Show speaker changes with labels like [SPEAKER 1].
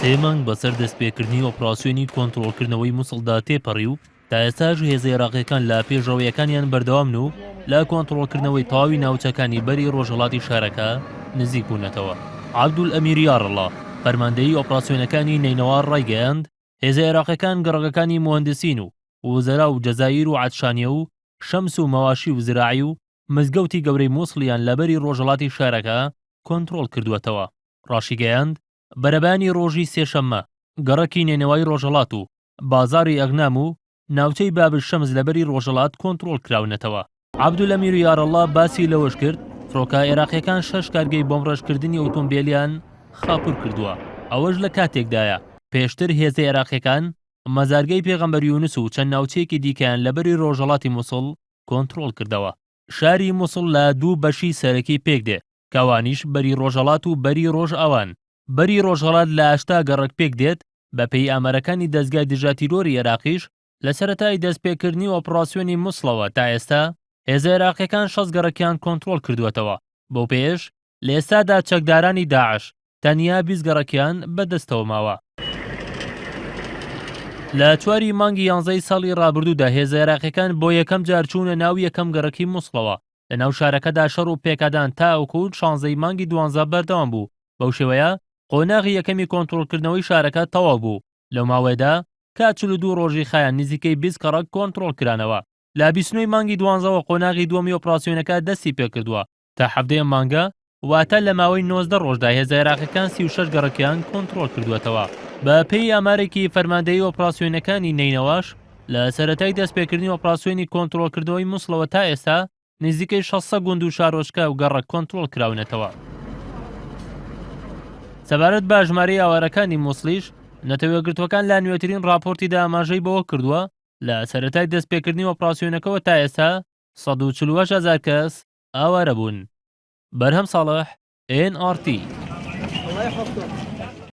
[SPEAKER 1] سێ مانگ بەسەر دەستپێکردنی ئۆپراسیۆنی کۆنترۆڵکردنەوەی موسڵدا تێپەڕی و تا ئێستاش هێزە عێراقییەکان لە پێشڕەوییەکانیان بەردەوامن و لە کۆنترۆڵکردنەوەی تەواوی ناوچەکانی بەری ڕۆژهەڵاتی شارەکە نزیک بوونەتەوە. عەبدولئەمیر یاڕەڵا، فەرماندەیی ئۆپراسیۆنەکانی نەینەوا ڕایگەیاند، هێزە عێراقییەکان گەڕەکەکانی موهەندسین و وزەرا و جەزائیر و عەتشانیە و شەمس و مەواشی و زراعی و مزگەوتی گەورەی موسڵیان لە بەری ڕۆژهەڵاتی شارەکە کۆنترۆڵ کردووەتەوە. ڕاشیگەیاند، بەرەبەیانی ڕۆژی سێشەممە گەڕەکی نەینەوای ڕۆژهەڵات و بازاڕی ئەغنام و ناوچەی باب الشەمس لە بەری ڕۆژهەڵات کۆنتڕۆڵ کراونەتەوە. عەبدولئەمیر یارەڵڵا باسی لەوەش کرد، فڕۆکە عێراقییەکان شەش کارگەی بۆمبڕێژکردنی ئۆتۆمبێلیان خاپوور کردووە، ئەوەش لە کاتێکدایە، پێشتر هێزە عێراقییەکان مەزارگەی پێغەمبەر یونس و چەند ناوچەیەکی دیکەیان لە بەری ڕۆژهەڵاتی موسڵ کۆنتڕۆڵ کردەوە. شاری موسڵ لە دوو بەشی سەرەکی پێکدێ، کە ئەوانیش بەری ڕۆژهەڵات و بەری ڕۆژئاوان. بەری ڕۆژهەڵات لە 80 گەڕەک پێکدێت، بەپێی ئامارەکانی دەزگای دژەتیرۆری عێراقیش، لە سەرەتای دەستپێکردنی ئۆپڕاسیۆنی موسڵەوە تا ئێستا، هێزە عێراقییەکان 60 گەڕەکیان کۆنترۆڵ کردووەتەوە، بەوپێیەش لە ئێستادا چەکدارانی داعش تەنیا 20 گەڕەکیان بەدەستەوە ماوە. لە چواری مانگی یانزەی ساڵی ڕابردوودا هێزە عێراقییەکان بۆ یەکەم جار چوونە ناو یەکەم گەڕەکی موسڵەوە، لەناو شارەکەدا شەڕ و پێکادان تاوەکو شانزەی مانگی دوانزە بەردەوام بوو، بەو شێوەیە قۆناغی یەکەمی کۆنترۆڵکردنەوەی شارەکە تەواو بوو، لەو ماوەیەدا کە 42 ڕۆژی خایاند نزیکەی 20 گەڕەک کۆنترۆڵ کرانەوە. لە 29 ی مانگی دوانزەوە قۆناغی دووەمی ئۆپراسیۆنەکە دەستی پێکردووە، تا حەڤدەی ئەم مانگە، واتە لە ماوەی 19 ڕۆژدا هێزە عێراقیەکان 36 گەڕەکیان کۆنترۆڵ کردووەتەوە. بە پێی ئامارێکی فەرماندەیی ئۆپراسیۆنەکانی نەینەواش، لە سەرەتای دەستپێکردنی ئۆپراسیۆنی کۆنترۆڵکردنەوەی موسڵەوە تا ئێستا نزیکەی 600 گوند و شارۆچکە و گەڕەک کۆنترۆڵ کراونەتەوە. سەبارەت بە ژمارەی ئاوارەکانی موسڵیش، نەتەوە یەکگرتووەکان لە نوێترین ڕاپۆرتیدا ئاماژەی بەوە کردووە، لە سەرەتای دەستپێکردنی ئۆپراسیۆنەکەوە تا ئێستا 148 هەزار کەس ئاوارە بوون. بەرهەم ساڵح، ئێن ئاڕ تی.